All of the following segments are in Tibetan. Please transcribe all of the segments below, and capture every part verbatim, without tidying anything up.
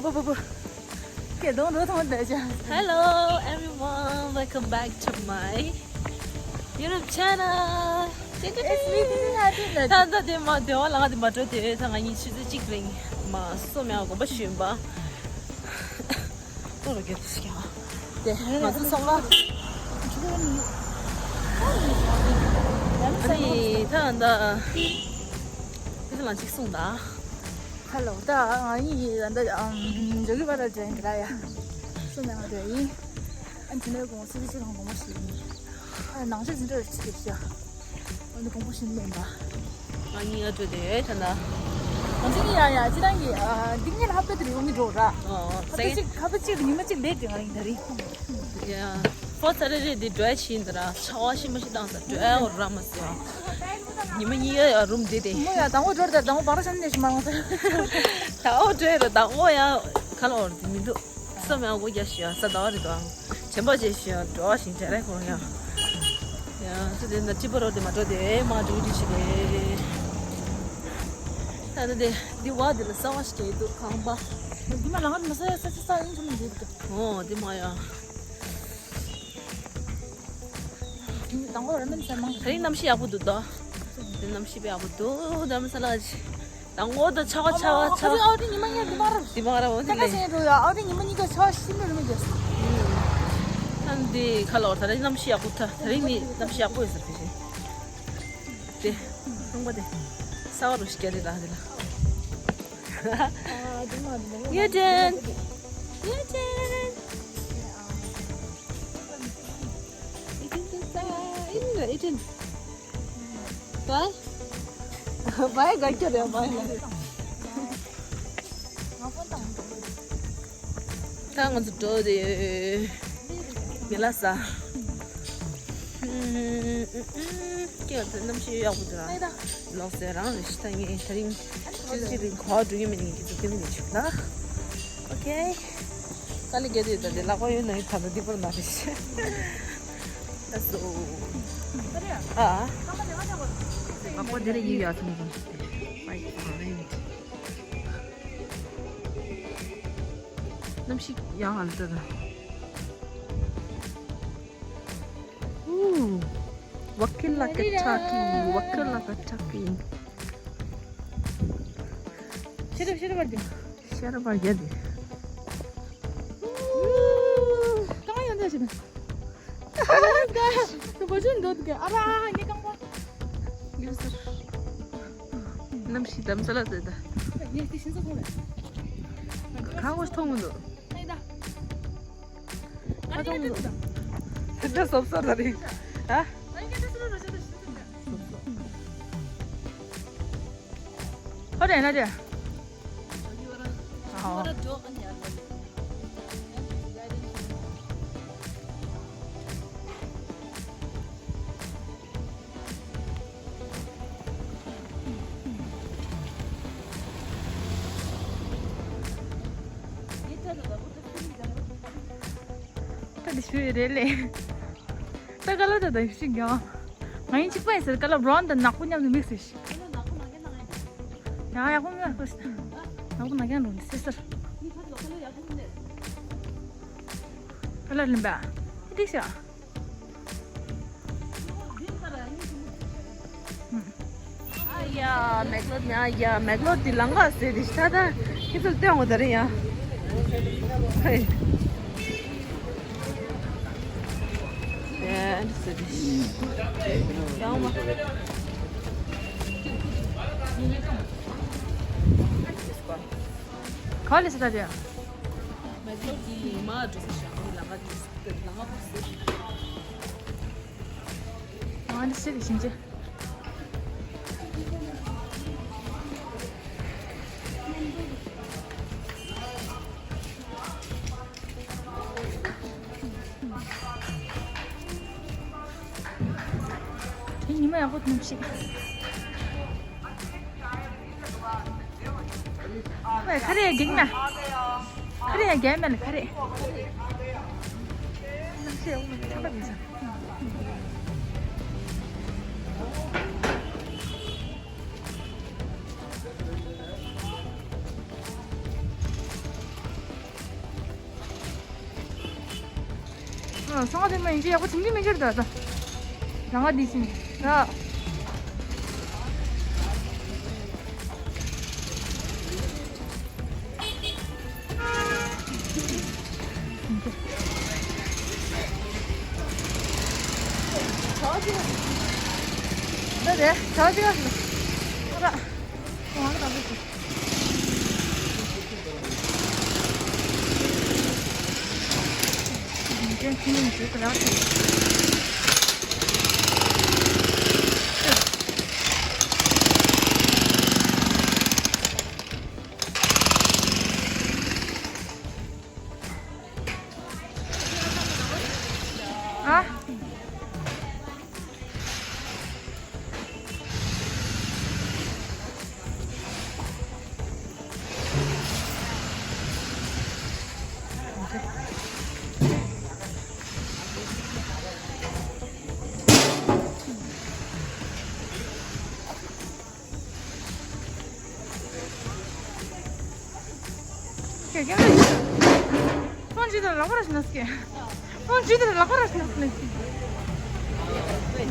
སྐད་གདོང་འགྲོ་ཐང་བསྡད་ཅག Hello everyone, welcome back to my YouTube channel. It's me, this is Happy. ད་ད་དེ་མ་དེ་བ་ལ་ང་དེ་མ་འགྲོ་དེ་ད་ང་གཉིས་ཆུ་ཚོད་གཅིག་རིང་མ་སོ་མེ་དགོན་པ་ཞུན་པ། ཏོ་རོ་གེ་ཤ་དེ་ང་ཚོ་སོང་ང་། ཨ་ནི་ད་ད་དེ་ལ་གཅིག་སོང་ད། ཧ་ལོ། ད་ང་གཉིས་ད་ལྟ་ཨམ་འཇོ་གི་བར་ལ་འགྲོ་ཡིན་ག་ལ་ཡ། སུ་མེད་ང་འགྲོ་ཡིན། ཨ་འཛིན་གྲྭའི་དགོང་སུ་ཅི་ཅི་གང་དགོང་མོ་ཞིག་ཡིན། ཨ་ནང་ཆོས་འཛིན་གྲྭ་རེ་ཅི་དེ་ཤ། ཨ་ནི་དགོང་པོ་ཞིག་མེད་པ། ང་གཉིས་ཨ་འགྲོ་དེ་ད་ལྟ། ང་ཚོ་གཉིས་ཡ་ཡ་ཅི་ད་གི་ཨ་འདི་གཉིས་ལ་ཧབ་ཏ་དེ་རེ་ཡོང་གི་འགྲོ་ར། ཨོ་ཧབ་ཏ་ཟེ་གཅིག་ཧབ་ཏ་གཅིག་ཉི་མ་གཅིག་ལས་དེ་ང་ཡིན་ད་རེད། ཡ། ཕོ་ཚ་རེ་རེ་འདི་འགྲོ་ཡ་ཕྱིན་འདི་ར་ཆ་བ་ཤི་མ་ཤི་བཏང་ས་འགྲོ་ཡ་འོ་ར་མ་སི་ཡ། ཉི་མ་གཉིས་ཡ་ཡ་རུམ་བསྡད་དེ། མོ་ཡ་དང་པོ་འགྲོ་ར་དང་པོ་བར་ཤན་ནས་ཤི་མ་ལོང་ས། དང་པོ་འགྲོ་ཡ་ར་དང་པོ་ཡ་ཁ་ལ་འོར་དེ་མི་འདུག་སོ་མེ་ཨ་གོ་རྒྱ་ཤི་ཡ་ས་ཟླ་བ་རེ་དང་ཆེན་པོ་ཅེ་ཤི་ཡ་འགྲོ་བ་ཞིང་དྲ་རེ་ཁོང་ཡ། ཡ་ཚོ་དེ་ན་ཅི་པ་རོ་དེ་མ་འགྲོ་དེ་མ་འགྲོ་དེ་ཤི་རེ། ད་ནི་དེ་འདི་བ་དེ་ལ་ས་བ་ཞིག་གྱེས་འདུག་ཁང་པ། འདི་མ་ལང་ང་མ་ས་ཡ་ས་ཅི་ས་ཡིན་ཐུབ་མི་འདུག་ཨོ་དེ་མ་ཡ། དང་པོ་ར་མིན་ས་མང་། ད་རིང་གནམ་གཤིས་ཡག་པོ་འདུག་ད། དེ་གནམ་གཤིས་དཔེ་ཡག་པོ་འདུག་ད་མི་ས་ལ་ཅི། དང་པོ་ད་ཆ་བ་ཆ་བ་ཆ་བ། ཨའོ་ཏི་ཉི་མ་ཉལ་དི་མ་རབ། དི་མ་རབ་འོ་དི་ལེ། ཨའོ་ཏི་ཉི་མ་གཉིས་ཀ་ཆ་བ་ཤི་མི་རུ་མི་རྒྱས། ད་འདི་ཁ་ལོར་ད་རིང་གནམ་གཤིས་ཡག་པོ་ད་ད་རིང་ནི་གནམ་གཤིས་ཡག་པོ་ཡོད་ས་དེ་བཞིན། དེ་ཁང་པ་དེ་ས་བ་རུ་ཞིག་རྒྱ་རེད་ད་དེ་ལ། ཡོ་ཅན། ཡོ་ཅན། ཨི་ཅན་ཏུ་ས་ཨིན་ལ་ཨི་ཅན། བའི། བའི་ག་ཁྱོད་རེད་བའི་ལ། ད་ང་ཚོ་འགྲོ་དེ་མི་ལ་ས། ཀྱེ་ད་གནམ་གཤིས་ཡག་པོ་འདུག་ཨ། ལོག་ཟེར་རང་རེ་ཤི་ད་ངས་ད་རིང་ཅི་ཅི་རིང་གོ་འགྲོ་གི་མི་ནི་ངས་ཀྱི་ཚུལ་ཁྱོད་ནས་ཆུག་ན། ཨོ་ཁེ། དཀའ་ལས་རྒྱག་དུས་ད་དེ་ལག་པ་ཡོད་ན་ཡོད་ད་ད་འདི་པར་ན་རེ་ཤི། ཨ་སོ། ཨ། ལག་པ་དེ་རེ་ཡིབ་ཡ་སོང་ཙང་། གནམ་གཤིས་ཡག་ཨ་ལ་ད་ད། ཨུ། ཝ་ཁི་ལ་ཀ་ཊ་ཀི། ཝ་ཁི་ལ་ཀ་ཊ་ཀི། ཤེས་རབ་ཤེས་རབ་བར་དུ། ཤེས་རབ་བར་རྒྱ་དེ། ཨུ། ད་ཡོང་ད་ཤེས་ན། ཨ་ར་ད་བོ་ཇུན་འདོད་གི་ཨ་ར་ངས་གང་བ། ཡོད་ཟེར། གནམ་གཤིས་དམ་ས་ལ་ཟེར་ད། ངས་དེ་ཤིན་ས་ཐོང་རེད། ཁ་ངོ་ཐོང་མི་འདུག་ཨེ་ད། ཁ་ཐོང་མི་འདུག་ད་སོབ་སོབ་ལ་རེད། ཨ། ཧོ་རེ་ན་རེ། ཨ། ད་འདི་ཞུ་ཡི་རེད་ལེ། ད་ཀ་ལ་ད་ད་ཞིག་ཡང་། ང་ཡིན་གཅིག་པ་ཡིན་ཟེར་ཀ་ལ་བྲོན་དང་ནག་པོ་མཉམ་དུ་མིག་སེ་ཞིག་ཡང་ཡག་པོ་མེད་པ་ཞིག་ནག་པོ་ནག་ཡང་འགྲོ་འདི་སེ་ཟེར། ཀ་ལ་ལིམ་པ། འདི་ཤ། ཨ་ཡ་མེག་ལོ་ནི་ཨ་ཡ་མེག་ལོ་དེ་ལང་ག་ཟེར་དེ་ཤ་ད་ཁྱེད་ཚོ་སྟོན་འོ་ད་རེ་ཡ། ཧེ། དེ་ཟེར་དེ་ཡང་མ། ག་ལས་ཤ་ད་དེ་ཡ། མེག་ལོ་དེ་མ་འགྲོ་ས་ཤ་ལང་ག་དེ་ལང་ག་པོ་ཟེར། ང་འདི་སྲིད་ཞིང་ཆེ། དེ་ཉི་མ་ཡག་པོ་ཐོན་ཞིག་ཁ་རེ་རྒྱག་མེད། ཁ་རེ་རྒྱག་མེད་ལ་ཁ་རེ། ནམ་ཞིག་ཡོང་མི་ཐག་པ་མི་ཟ། ཨ། སོང་ང་དེ་མ་ཡིན་གྱི་ཡག་པོ་བྱུང་གི་མི་འགྱུར་ད་ད། རང་ང་འདི་ཕྱིན་ད། ད་དེ་ཆ་ཅིག་ཨ། ཨ་ར། ཁོང་ཨ་ཁ་ད་ཟེར། ཨ། ཁྱེད་ཀྱང་ཕོན་ཇི་ལྟར་ལག་པར་ཞིག་ན་སྐད། ཕོན་ཇི་ལྟར་ལག་པར་ཞིག་ན་སྐད།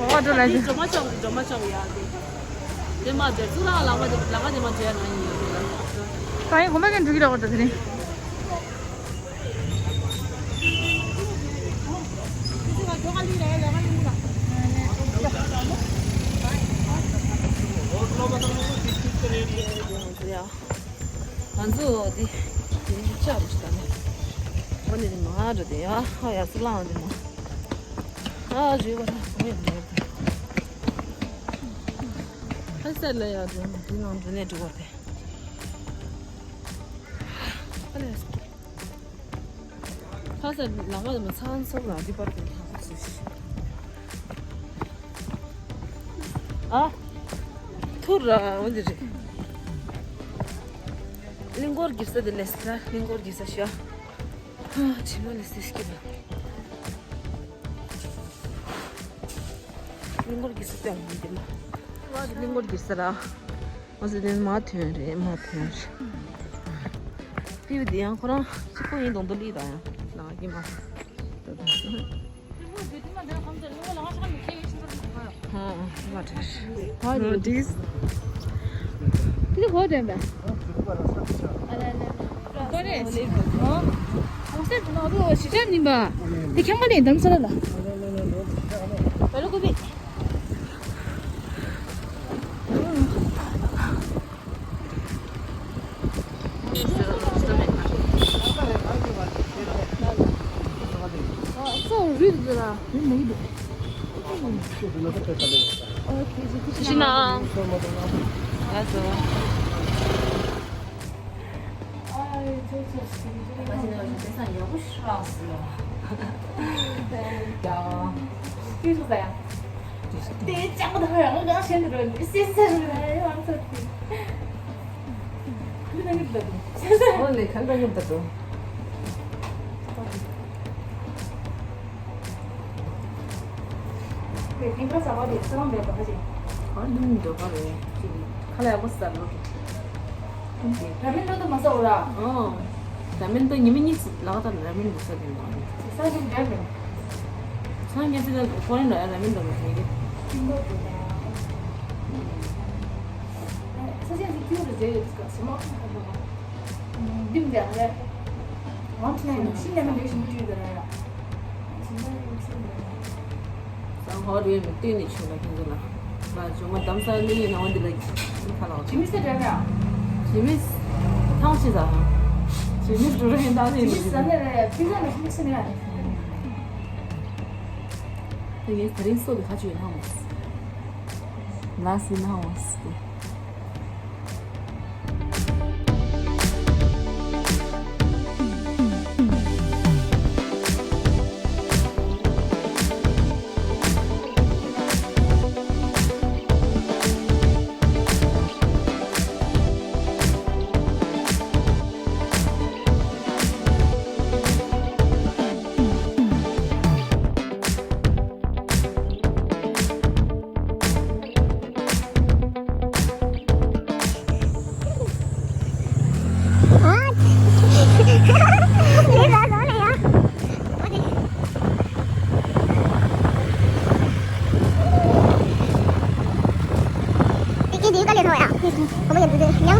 འོ་འགྲོ་ལ་ཡིན། འགྲོ་མ་ཆོག་འགྲོ་མ་ཆོག་ཡ་དེ། དེ་མ་དེ་ཚུར་རང་ལག་པ་དེ་ལག་པ་དེ་མ་བྱས་ན་ཡིན། གང་ཡིན་གོ་མ་གན་འགྲོ་གི་ར་བར་དེ་རིང་། ང་ཚོ་འདི་འདི་ཆ་རུ་ཞིག་དང་ནི། འོ་ནི་མ་རུ་དེ་ཡ་ཧ་ཡ་སི་ལང་དེ་མ། ཨ་རེ་བ་ད་གོ་ཡ་མ་རུ་དེ། ཧ་སེ་ལ་ཡ་དེ་འདི་ནང་དུ་ནས་འགྲོ་བ་དེ། ཨ་ལས། ཁ་ས་ལག་པ་དེ་མ་ཚང་ཚོགས་ལ་འདི་པར་དེ་ཐག་པ་སུ་ཤི། ཨ། ཐུར་ར་འོ་འདི་རེད། གླིང་སྐོར་གྱི་ས་དེ་ལས་ས་གླིང་སྐོར་གྱི་ས་ཤ། ཨ་ཕྱི་མ་ལས་སེ་སྐྱིད་པ། གླིང་སྐོར་གྱི་ས་དེ་འོ་འདི་མ། ཨ་གླིང་སྐོར་གྱི་ས་ར། ང་ཚོ་དེ་མ་ཐོན་རེད་མ་ཐོན་རེད། ཕིའུ་དེ་ཡང་ཁོ་རང་གཅིག་པོ་ཡིན་དང་དོ་ལི་དང་ཡང་ལ་ཡིན་མ། ཧ་མ་དྲན། ཧ་དྲིས། དེ་གོ་དྲན་པས། ཨ་ལ་ལ། གོ་རེད། ཨོ། ཨོ་སེ་དེ་ནང་དུ་ཞི་ཅན་ཡིན་པ། དེ་ཁྱང་མ་ལེན་དམ་ས་ལ་ལ། བ་ལ་ཀུ་པི། དེ་ཅང་མ་ཐག་ཡང་ང་ཤེས་ཀྱི་རེད། སེམས་ཚ་རུ་ལ་ཡང་ཚོད་དེ། ཁུ་ད་ཉིད་ད་དུ། ཨོ་ལེ་ཁ་ད་ཉིད་ད་དུ། དེ་དེ་འདྲ་ཟ་བ་དེ་ཚོད་མེད་པ་ཁ་ཅིག་ཨ་ནུ་མི་འདོད་པ་རེད། ཁ་ལ་ཡག་པོ་ཟ་ལོ། ར་མེན་འགྲོ་དུ་མ་ཟ་འོ་ར། ཨོ། ར་མེན་ཏོ་ཉི་མ་གཉིས་ལག་བསྟར་ར་མེན་འགྲོ་ས་དེ་འདུག་ས་ཞིག་འདྲ་མེད། ས་ངན་ཚེ་ད་ཁོ་རེ་འགྲོ་ཡ་ར་མེན་འགྲོ་མ་ཟེར་གི། ཤིང་ཏོག་དེ་ལ་ཡང་། ས་ཞིང་ཞིག་ཁྱིའུ་རུ་བྱས་ཡོད་ཀ་ཞི་མ་ཁང་ཁ་འགྲོ་བ། འདིམ་དེ་ཨ་རེ། ཝང་ཆི་ནའི་ནང་ཤིང་ལས་མི་འདྲ་ཞིང་བྲིས་དེ་ར་ཡ། ཞིང་ཁ་ཡོད་ཤིང་འདྲ། ས་ཧོ་རེ་མི་བལྟས་ནས་ཆུང་ལ་ཁྱེད་ཚོ་ལ། ང་ཇོ་མོ་འདམ་ས་ནི་ཡིན་ནའང་འདི་ལ་ཁ་ལག་ཇི་མི་སེ་འདྲ་ཡ། ཇི་མི་ཐང་ཆི་ཟ། ཇི་མི་འགྲོ་རེ་ཡིན་ད་ནི་ཇི་མི་ཟ་ནི་རེད། ཕི་ཟ་ནི་ཇི་མི་སེ་ནི་ཡ། དེ་ངས་ད་རིང་སོ་ལི་ཁ་ཆུ་ཡོད་ནའང་མོ། ལ་སི་ནའང་མོ་སི།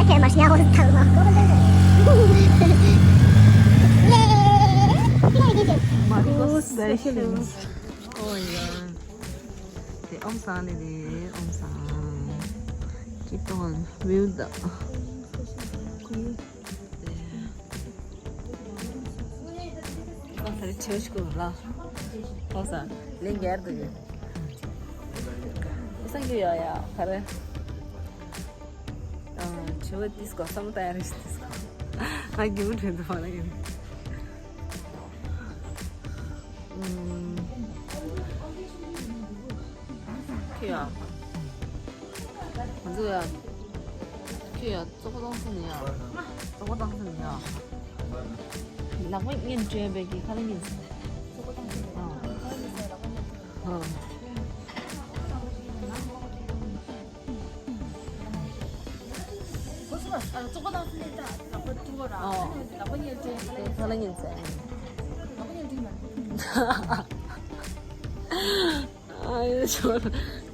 Okay, Marcia was talking about golden. Yay! Marco Sessions. Oh my god. དེ་ཨོམ་སང་ལེ་རེད། ཨོམ་སང་། ཅི་ཏོང་། བིའུ་ད། ཨ་ས་རེ་ཆེ་ཤི་ཀུ་ལ། ཨོམ་སང་ལེ་འགྱར་དུ་ཡོད། ཨོམ་སང་གི་ཡོད་ཡ་ག་རེ། ཨ་ཆེ་བ་ཏིས་གོ་སམ་ཏ་ཡ་རེ་ཏིས་གོ། ཨ་གི་མུ་ཁྲེན་དུ་ཧ་ལ་ཡིན། ཨུམ། ཁྱོད་ཡ། ང་ཚོ་ཡ། ཁྱོད་ཡ་བཙོག་པ་བཏང་སོང་ནི་ཡ། བཙོག་པ་བཏང་སོང་ནི་ཡ། ལག་པ་གཉིས་སྤྲད་པའི་གི་ཁ་ལག་གཉིས། ཨ། ཨ། ཨོ། ཁ་ལག་གཉིས་ཟེར། ཨ་ཡོ་ཞོར།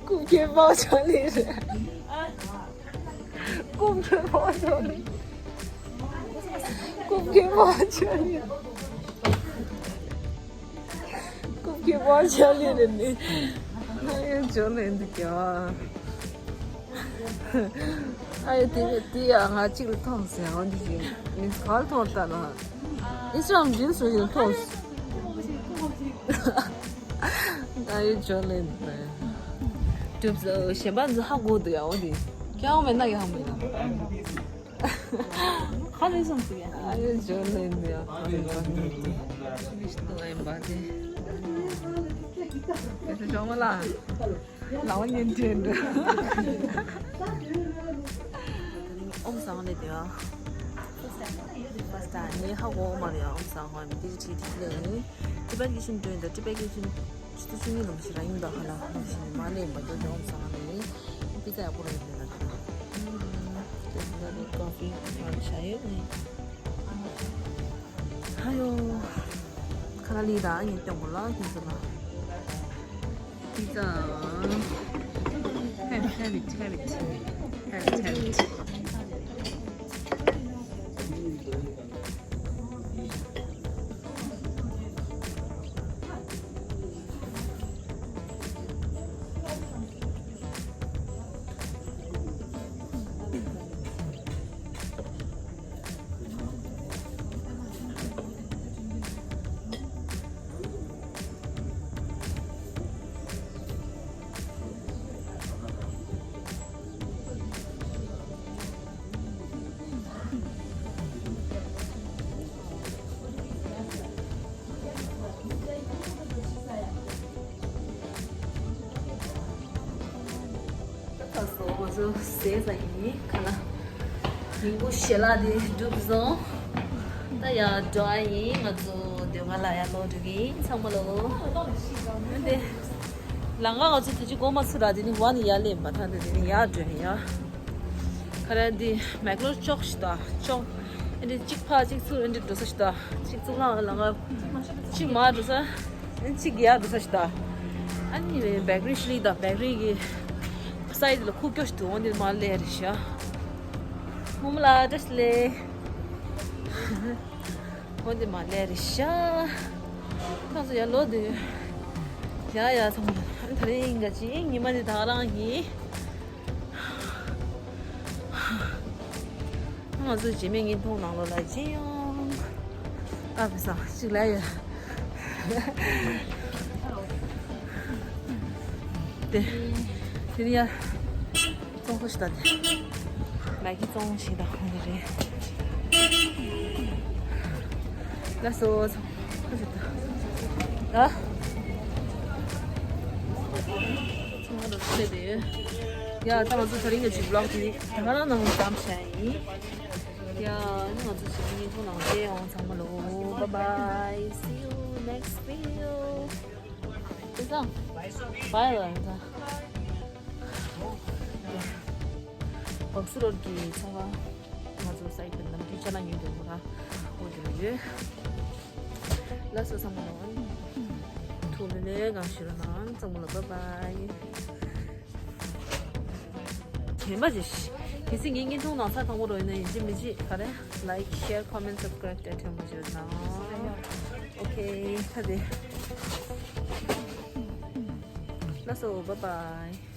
རྐུབ་ཀྱི་པགས་ཆག་ལེ་རེད། རྐུབ་ཀྱི་པགས་ཆག་ལེ། རྐུབ་ཀྱི་པགས་ཆག་ལེ། རྐུབ་ཀྱི་པགས་ཆག་ལེ་རེད་ནི། ཨ་ཡོ་ཞོར་ལེ་འདི་ཀྱ། ཨ་ཡོ་དེ་དེ་ཡ་ང་གཅིག་ལ་མཐོང་ཟེར། འོ་འདི་ཞིག་མིན་ག་ལ་མཐོང་ལྟ་ན། ཨིན་སི་ཊ་གྷ་རམ་རིལ་སི་རུ་ཞིག་ལ་མཐོང་། ཨ་ཡོ་ཇོ་ལེན། གྲུབ་ཚོ་གཞན་པ་ཚོ་ཧ་གོ་འདུག་ཡ། འོ་དེ་ཀྱང་མེད་ན་ཡང་མེད་ན། ག་ལེ་སོང་ཟིག་ཡ། ཨ་ཡོ་ཇོ་ལེན་ཡ། ག་ལེ་ག་ལེ་དེ། ཨིན་སི་ཊ་གྷ་རམ་པ་དེ། ཨེ་ཇོ་མ་ལ། ལའོ་ཉན་ཅན་འདྲ། ཨོམ་སང་ལེ་དེ་ཨ། ཕ་སི་ཊ་ངས་ཧ་གོ་མ་རེད། ཨོམ་སང་ཧོན་དེ་ཅི་དེ་ལེ། ཊི་བེཊ་ཀི་ཆེན་ཏོན་དང་ཊི་བེཊ་ཀི་ཆེན་ཆུ་ཚོད་གཉིས་ལོ་ཞིག་ར་ཡིན་ད་ཧ་ལ་ཧ་ཞིག་མ་ལེ་མ་གྱོ་ཨོམ་སང་ལེ། པི་ཙ་ཡག་པོ་རེད་ལེ་ན། དེ་ཀོ་ཕི་ང་ཆ་ཡོད་ནི། ཧ་ཡོ། ཁ་ལ་ལི་དང་ངས་སྟོན་གོ་ལ་ཁྱེད་ཚོ་ལ། Pizza. Have, have it, have it. Have it, have it. ད་སོ་ང་ཚོ་ཟས་ཟ་ཡིན་ཁ་ལ། ཉིན་གུང་ཞལ་ལག་དེ་གྲུབ་སོང་། ད་ཡར་འགྲོ་ཨ་ཡིན། ང་ཚོ་སྡོད་ཁང་ལ་ཡར་ལོག་འགྲོ་གི་ཡིན། ཚང་མ་ལོ། འདི་ལམ་ཁ་ང་ཚོ་དེ་ཅི་གོ་མ་ཚུར་ར། དེ་ནི་ཝ་ནི་ཡར་སླེབས་པ། ད་དེ་ནི་ཡར་འགྲོ་ཡིན་ཡ། ཁ་ར་འདི་མེག་ལོར་ཅོག་ཞིག་ད་ཅོག་ཨེ་འདྲ་གཅིག་ཕ་གཅིག་ཚུར་ཨེ་འདྲ་འགྲོ་ས་ཞིག་ད། གཅིག་གཙུག་ལག་ལ་ང་གཅིག་མ་འགྲོ་ས། ཨེ་གཅིག་ཡར་འགྲོ་ས་ཞིག་ད། ཨ་ནི་བེ་ཀ་རི་ཤི་ལི་ད་བེ་ཀ་རི་གི་སའི་ཌི་ལ་ཁུག་ཀྱོག་ཞིག་འདུག་འོ་འདི་མ་ལས་རེད་ཤག་མོ་མོ་ལ་བཀྲ་ཤིས་བདེ་ལེགས། འོ་འདི་མ་ལས་རེད་ཤག་ཁོང་ཚོ་ཡར་ལོག་འདུག་ཡ་ཡ་ཚང་མ་ད་རིང་ག་ཅི་ཉི་མ་འདི་ད་རང་ཡིན། ང་ཚོ་རྗེས་མའི་བརྙན་ཐུང་ནང་ལོགས་ལ་མཇལ་ཡོང་། ཨ་ཕ་སང་གཅིག་ལ་ཡོད། དེ་དེ་ནི་ཡ་བཙོང་ཁ་ཞིག་ད་དེ་མ་གི་བཙོང་ཞིག་ད་ཁོང་དེ་རེད། ལ་སོ་ཚོང་ཁ་ཞིག་ད་ཨ། ཚང་མ་ལ་ཕེབས་ཏེ། ཡ་ད་ང་ཚོ་དེ་རིང་གི་ཅིག་བི་ལོག་དེ་ད་ག་རང་ནང་བརྩམས་བྱས་ཡིན། ཡ་ང་ཚོ་ཅིག་བརྙན་ཐུང་ནང་མཇལ་ཡོང་ཚང་མ་ལོ། Bye bye. See you next video. This བ་ལ་ད། བང་སུ་རོལ་གྱི་ཚོང་ཁང་། ང་ཚོ་སའི་ཏན་ནམ་དུས་ཆ་ན་ཉིན་དུ་མོ་ར་འོ་དེ་ཡོད། ལགས་སོ་ཚང་མ་ལ་ཐུགས་ལེ་ལེ་གང་ཞུ་རོགས་གནང་། ཚང་མ་ལ་བཱའི་བཱའི། གན་པ་ཅི་ཞིག་གལ་སྲིད་ངའི་བརྙན་ཐུང་ནང་ཚ་དང་པོ་རོལ་ན་ཡིན་གཅིག་མིན་གཅིག་ག་རེ། Like, share, comment, subscribe དེ་ཐོན་མ་བརྗེད་གནང་། ཨོ་ཁེ་ད་དེ། ལགས་སོ་བཱའི་བཱའི།